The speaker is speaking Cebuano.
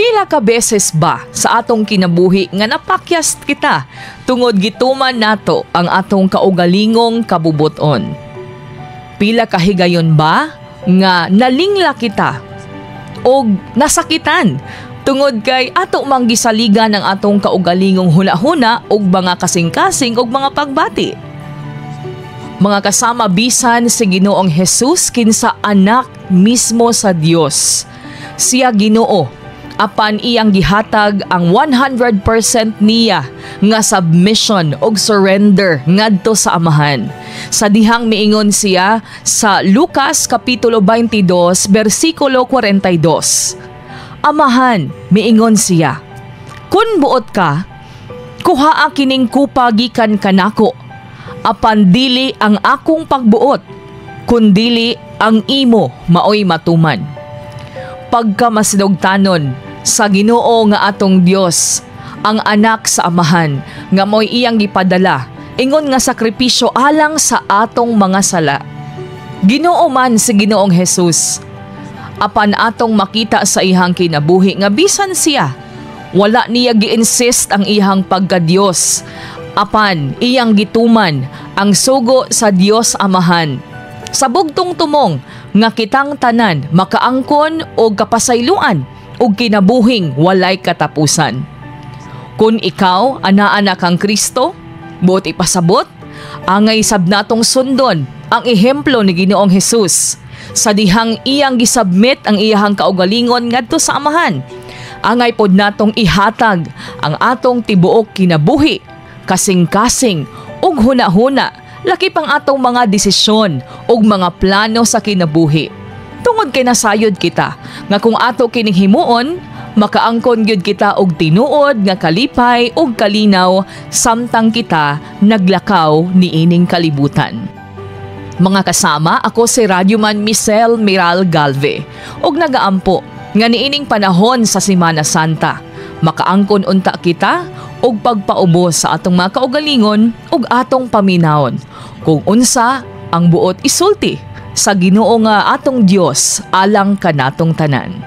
Pila ka beses ba sa atong kinabuhi nga napakyas kita tungod gituman nato ang atong kaugalingong kabubuton? Pila ka higayon ba nga nalingla kita og nasakitan tungod kay ato mang gisaligan ang atong kaugalingong hunahuna ug mga kasing-kasing ug mga pagbati? Mga kasama, bisan si Ginoong Jesus, kinsa anak mismo sa Dios, siya Ginoo, apan iyang gihatag ang 100% niya nga submission og surrender ngadto sa Amahan. Sa dihang miingon siya sa Lucas kapitulo 22 bersikulo 42. "Amahan," miingon siya, "kun buot ka, kuhaa kining kupa gikan kanako. Apan dili ang akong pagbuot, kundili ang imo maoy matuman." Pagka masinugtanon sa Ginoo nga atong Dios ang anak sa Amahan nga mo'y iyang gipadala ingon nga sakripisyo alang sa atong mga sala. Ginoo man si Ginoong Jesus. Apan atong makita sa iyang kinabuhi nga bisan siya, wala niya gi-insist ang iyang pagka-Dios. Apan iyang gituman ang sugo sa Dios Amahan. Sa bugtong tumong nga kitang tanan makaangkon og kapasayloan ug kinabuhing walay katapusan. Kung ikaw anaa na kang Kristo, buot ipasabot, angay sab natong sundon ang ehemplo ni Ginoong Hesus sa dihang iyang gisubmit ang iyang kaugalingon ngadto sa Amahan. Angay pod natong ihatag ang atong tibuok kinabuhi, kasing-kasing ug huna-huna, lakip ang atong mga desisyon ug mga plano sa kinabuhi. Tungod kay nasayod kita nga kung ato kining himuon, makaangkon gyud kita og tinuod nga kalipay ug kalinaw samtang kita naglakaw niining kalibutan. Mga kasama, ako si Radyoman Michelle Miral Galve ug nagaampo nga niining panahon sa Semana Santa, makaangkon unta kita og pagpaubos sa atong mga kaugalingon ug atong paminawon kung unsa ang buot isulti sa Ginoo nga atong Dios alang kanatong tanan.